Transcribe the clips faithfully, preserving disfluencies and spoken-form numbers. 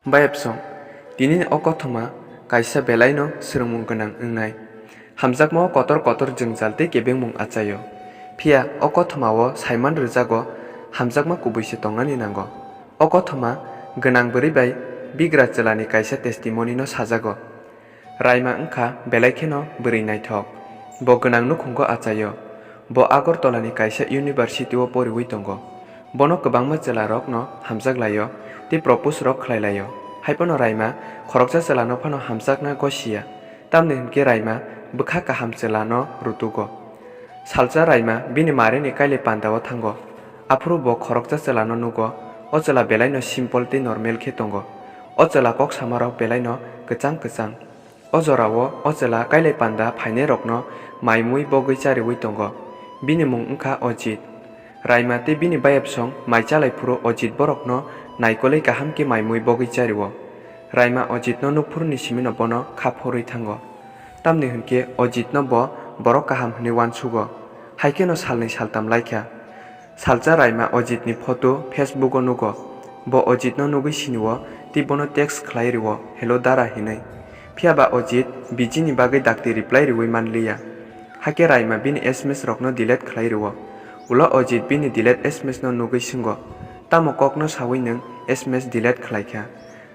Bayapsong, tinini o kothoma kaisa belaino swrwngmung gwnang wngnai. Hamjakmao kotor kotor jwngjal tei kebengmung achaio. Phiya o kothomao saiman rwjago, hamjakma kubui se tongnani nango. O kothoma gwnang bwrwi bai bigra chwlani kaisa testimony no sajago. Raima wngkha belai kheno bwrwi naithok. Bo gwnang nukhungo achaio. Bo Agartala ni kaisa university o poriwi tongo. Bono kwbangma chwla rok no hamjak laio tei propose rok khlai laio. Haiphano Raima khoroksa chwla no phano hamjakna gosiya. Tamni hwnkhe Raima bwkha kaham chwla no rutugo. Salsa Raima bini mare ni kailai panda o thango. Aphuru bo khoroksa chwla no nugo. O chwla belai no simple tei normal khe tongo. O chwla kok sama rok belai no kwchang kwchang. O jorao o chwla kailai panda phainairokno mai mui bogwi chariwi tongo. Bini mung wngkha Ojit. Raima tei bini bayapsong mai chalai phuru Ojit borokno naikolwi kaham khe mai mui bogwi chario. Raima Ojitno nukphuruni simino bono kha phorwi thango. Tamni hwnkhe Ojitno bo borok kaham hwnwi uansugo. Hai kheno salnwi saltam laikha. Salsa Raima Ojitni photo Facebook-o nugo. Bo Ojitno nugwi sinio tei bono text khlai rio, "Hello dara," hinwi. Phiya ba Ojit bijini bagwi dakti reply riwi man liya. Hakhe Raima bini S M S rokno delete khlai rio. Ulo Ojit bini delete S M S no nugwi swngo, "Tamo kokno sawi nwng S M S delete khlai kha?"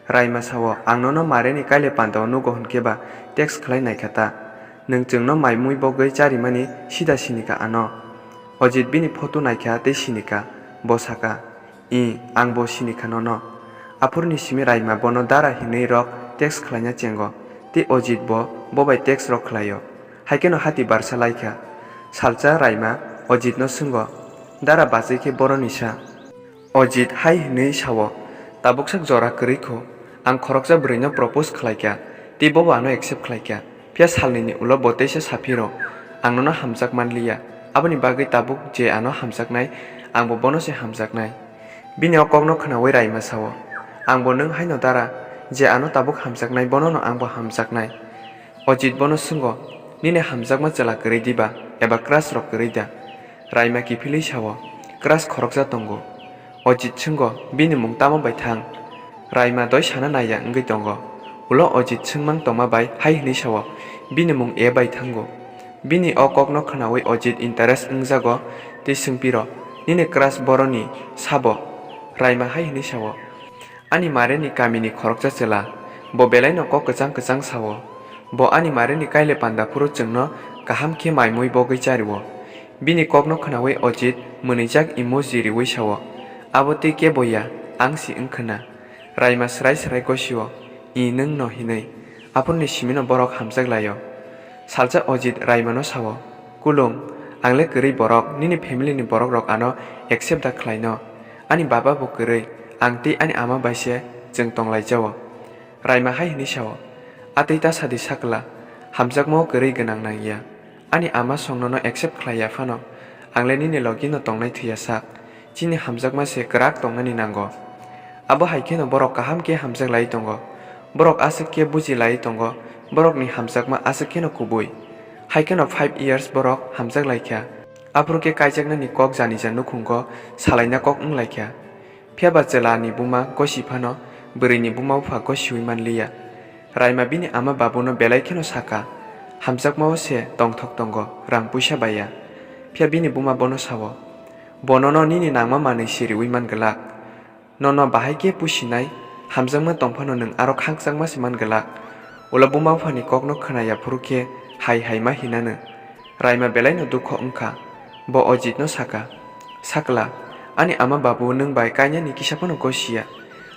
Raima sao, "Ang nono mareni kaile panda o nugo hwnkhe ba text khlai naikha ta. Nwng chwngno mai mui bogwi charimani sida sinikha ano." Ojit bini photo naikha tei sinikha, bo saka, "I, ang bo sinikha nono." Aphuruni simi Raima bono dara hinwi rok text khlaina chengo, tei Ojit bo bobai text rok khlaio. Hai kheno hati barsa laikha. Salsa Raima Ojitno swngo, "Dara bachwi khe boroni sa?" Ojit hai hwnwi sao, "Tabuksak jora kwrwi kho. Ang khoroksa bwrwino propose khlai kha, tei bobo ano accept khlai kha. Phiya salnwini ulo bo teisa saphiro, ang nono hamjak man liya. Aboni bagwi tabuk je ano hamjaknai, angbo bono se hamjaknai." Bini o kokno khnaui Raima sao, "Angbo nwng haino dara, je ano tabuk hamjaknai, bonono angbo hamjaknai." Ojit bono swngo, "Nini hamjakma chwla kwrwi diba, eba crush rok kwrwi da?" Raima kiphilwi sao, "Crush khoroksa tongo." Ojit swngo, "Bini mung tamo bai thang?" Raima doi sana naiya wngwi tongo. Ulo Ojit swngmang tongma bai hai hwnwi sao, "Bini mung A bai thango." Bini o kokno khnaui Ojit interest wngjago tei swngpiro, "Nini crush boroni sabo?" Raima hai hwnwi sao, "Ani mareni kamini khoroksa chwla, bo belaino kok kwchang kwchang sao. Bo ani mareni kaile panda phuru chwngno kaham khe mai mui bogwi chario." Bini kokno khnaui Ojit mwnwijak emoji riui sao, "Abo tei kebo ya, ang si wngkhwna." Raima swrai swrai gosio, "I nwng no hinwi." Aphuruni simino borok hamjak laio. Salsa Ojit Raimano sao, "Kulung, ang le kwrwi borok, nini family ni borok rok ano accept da khlaino. Ani baba bo kwrwi, ang tei ani ama bai se chwng tonglaijao." Raima hai hwnwi sao, "A tei ta sadi sakla, hamjakmao kwrwi gwnang nang ya. Ani ama song nono accept khlai ya phano, ang le nini logi no tongnai thwi ya sak. Chini hamjakma se kwrak tongnani nango. Abo hai kheno borok kaham khe hamjak lai tongo. Borok aswk khe buji lai tongo, borokni hamjakma aswk kheno kubui. Hai kheno five years borok hamjak lai kha. Aphuru khe kaijaknani kok janija nukhungo salaina kok wng lai kha." Phiya ba chwla ni buma gosi phano bwrwi ni buma bupha gosiui man liya. Raima bini ama babu no belai kheno saka, "Hamjakmao se tongthok tongo, rang puisa bai ya." Phiya bini buma bono sao, "Bo nono nini nangma manwi siriui man glak. Nono bahai khe pusinai, hamjakma tong phano nwng aro khakchangma se man glak." Ulo buma buphani kokno khna ya phuru khe hai hai ma hinanw. Raima belaino dukho wngkha. Bo Ojitno saka, "Sakla, ani ama babu nwng bai kainani kisa phano gosiya.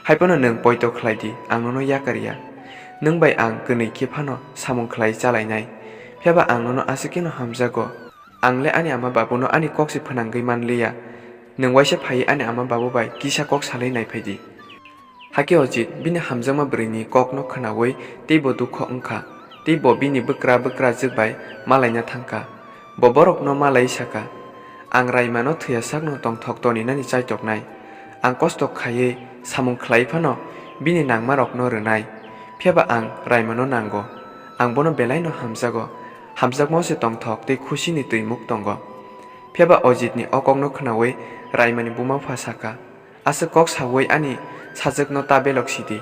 Hai phano nwng poito khlai di, ang nono yakar ya. Nwng bai ang kwnwi khe phano samung khlai chalainai. Phiya ba ang nono aswk kheno hamjago. Ang le ani ama babuno ani kok se phwnangwi man liya. Nwng waisa phaiwi ani ama babu bai kisa kok salwi nai phai di." Hakhe Ojit bini hamjakma bwrwini kokno khnaui teibo dukho wngkha, tei bo bini bwkra bwkrajwk bai malaina thangkha. Bo borokno malai saka, "Ang Raimano thwiya sakno tongthok toninani chaitoknai. Ang kosto khaiwi samung khlai phano bini nangmarokno rwnai. Phiya ba ang Raimano nango. Ang bono belaino hamjago. Hamjakmao se tongthok tei khusini twimuk tongo." Phiya ba Ojitni o kokno khnaui Raimani buma bupha saka, "Aswk kok saui ani sajwkno ta belok sidi.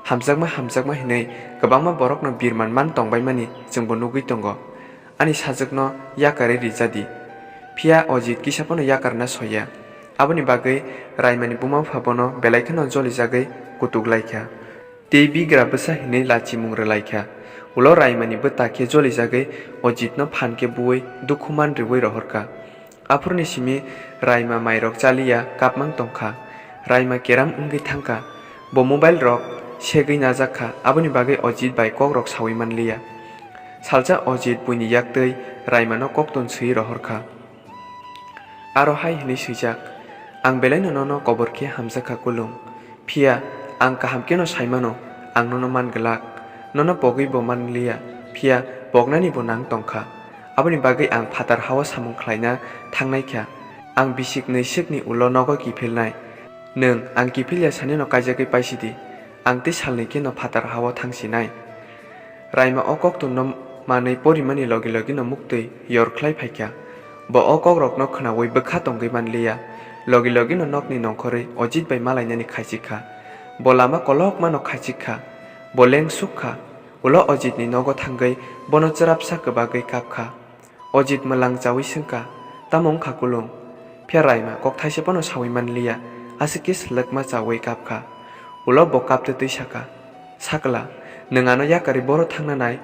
Hamjakma hamjakma hinwi kwbangma borokno birman man tongbaimani chwngbo nugwi tongo. Ani sajwkno yakarwi rijadi. Phiya Ojit kisa phano yakarna soya. Aboni bagwi Raimani buma bupha bono belai kheno jolijagwi kutuk laikha. Tei bigra bwsa hinwi lachimung rwlaikha. Ulo Raimani bwta khe jolijagwi Ojitno phan khe buwi dukhu man riwi rohorkha. Aphuruni simi Raima mairok chaliya kapmang tongkha. Raima keram wngwi thangkha. Bo mobile rok segwi najakkha, aboni bagwi Ojit bai kokrok sawi manliya. Salsa Ojit buini yaktwi Raimano koktun swi rohorkha. Aro hai hwnwi swijak, "Ang belaino nono kobor khe hamjakha kulung. Phiya ang kaham kheno saimano, ang nono man glak. Nono pogwi bo manliya, phiya poknani bo nang tongkha. Aboni bagwi ang phatar hao samung khlaina thangnai kha. Ang bisik nwi swkni ulo nogo kiphilnai. Nwng ang kiphilya sanino kaijagwi paisidi. Ang tei salnwi kheno phatar hao thangsinai." Raima o koktunno manwi porimani logi logino muktwi yor khlai phaikha. Bo o kokrokno khnaui bwkha tongwi manliya. Logi logino nokni nongkhorwi Ojit bai malainani khaichikha. Bo lama kolokmano khaichikha. Bo lengsukha. Ulo Ojitni nogo thangwi bono chwrapsa kwbagwi kapkha. Ojit mwlang chaui swngkha, "Tamo wngkha kulung?" Phiya Raima kok thaisa phano saui manliya, aswk khe swlwkma chaui kapkha. Ulo bo kaptwi twi sakha, "Sakla, nwng ano yakarwi boro thangna nai?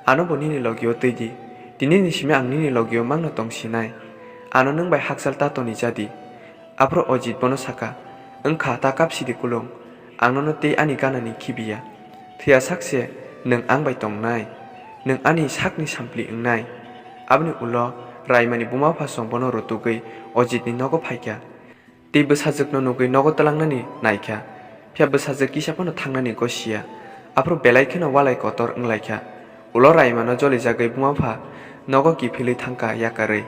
Ano bo nini logio twi di. Tinini simi ang nini logio mangno tong sinai. Ano nwng bai hakchal ta toni jadi." Aphuru Ojit bono sakha, "Wngkha, ta kapsidi kulung, ang nono tei ani ganani khibiya. Thwiya sak se nwng ang bai tongnai, nwng ani sakni sampli wngnai." Aboni ulo Raimani buma bupha song bono rutugwi Ojitni nogo phaikha. Tei bwsajwkno nugwi nogo twlangnani naikha. Phiya bwsajwk kisa phano thangnani gosiya. Aphuru belai kheno walai kotor wnglaikha. Ulo Raimano jolijagwi buma bupha nogo kiphilwi thangkha yakarwi.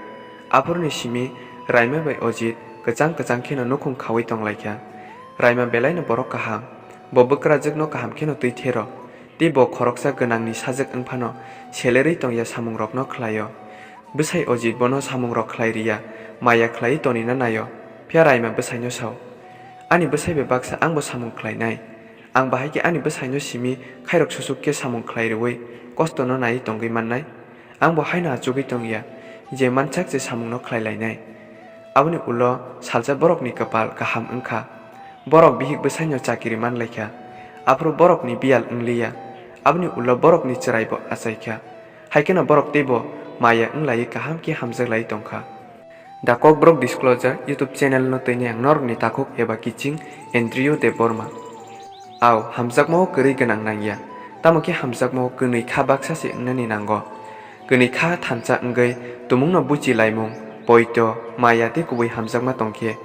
Aphuruni simi Raima bai Ojit kwchang kwchang kheno nukhung khaui tonglaikha. Raima belaino borok kaham. Bo bwkrajwkno kaham kheno twi thero. Tei bo khoroksa gwnangni sajwk wngphano selerwi tongya samungrokno khlaio. Bwsai Ojit bono samungrok khlai riya, maya khlaiwi tonina naio. Phiya Raima bwsaino sao, "Ani bwsai bai baksa angbo samung khlainai. Ang bahai khe ani bwsaino simi khairok susuk khe samung khlai rwui kostono naiwi tongwi mannai? Angbo haino achugwi tongya je mansak je samungno khlai lainai." Aboni ulo salsa borokni kwpal kaham wngkha. Borok bihik bwsaino chakiri manlaikha. Aphuru borokni biyal wngliya. Aboni ulo borokni chwraibo achaikha. Hai kheno borok teibo maya wnglaiwi kaham khe hamjaklaiwi tongkha. The Kokborok Disclosure YouTube channel no twini ang norokni takhuk eba kiching Andrew Debbarma. Au, hamjakmao kwrwi gwnang nangya, tamo khe hamjakmao kwnwi kha baksa se wngnani nango. Kwnwi kha thansa wngwi tumungno buchi laimung, poito, maya tei kubui hamjakma tongkhe,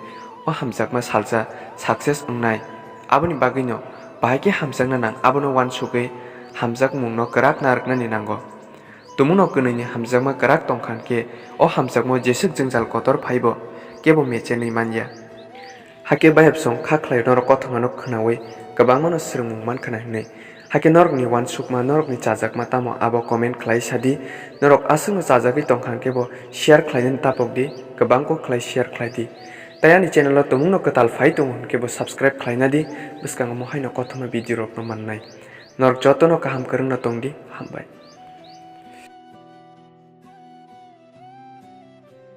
o hamjakma salsa success wngnai. Aboni bagwino bahai khe hamjakna nang, abono uansugwi hamjakmungno kwrak narwknani nango. Tumungno kwnwini hamjakma kwrak tongkha khe, o hamjakmao jeswk jwngjal kotor phaibo kebo mechenwi manya. Hakhe bayapsong kha khlai norok kothomano khwnaui kwbangmano swrwngmung mankha na hwnwi. Hakhe norokni uansukma, norokni chajakma tamo abo comment khlai sadi. Norok aswkno chajagwi tongkha khe bo share khlainani tapokdi, kwbang kok khlai share khlaidi. Tai ani channel o tumungno kwtal phai tongo hwnkhe bo subscribe khlainadi, bwskango mohaino kothoma video rokno mannai. Norok jotono kaham kwrwngno tongdi, hambai.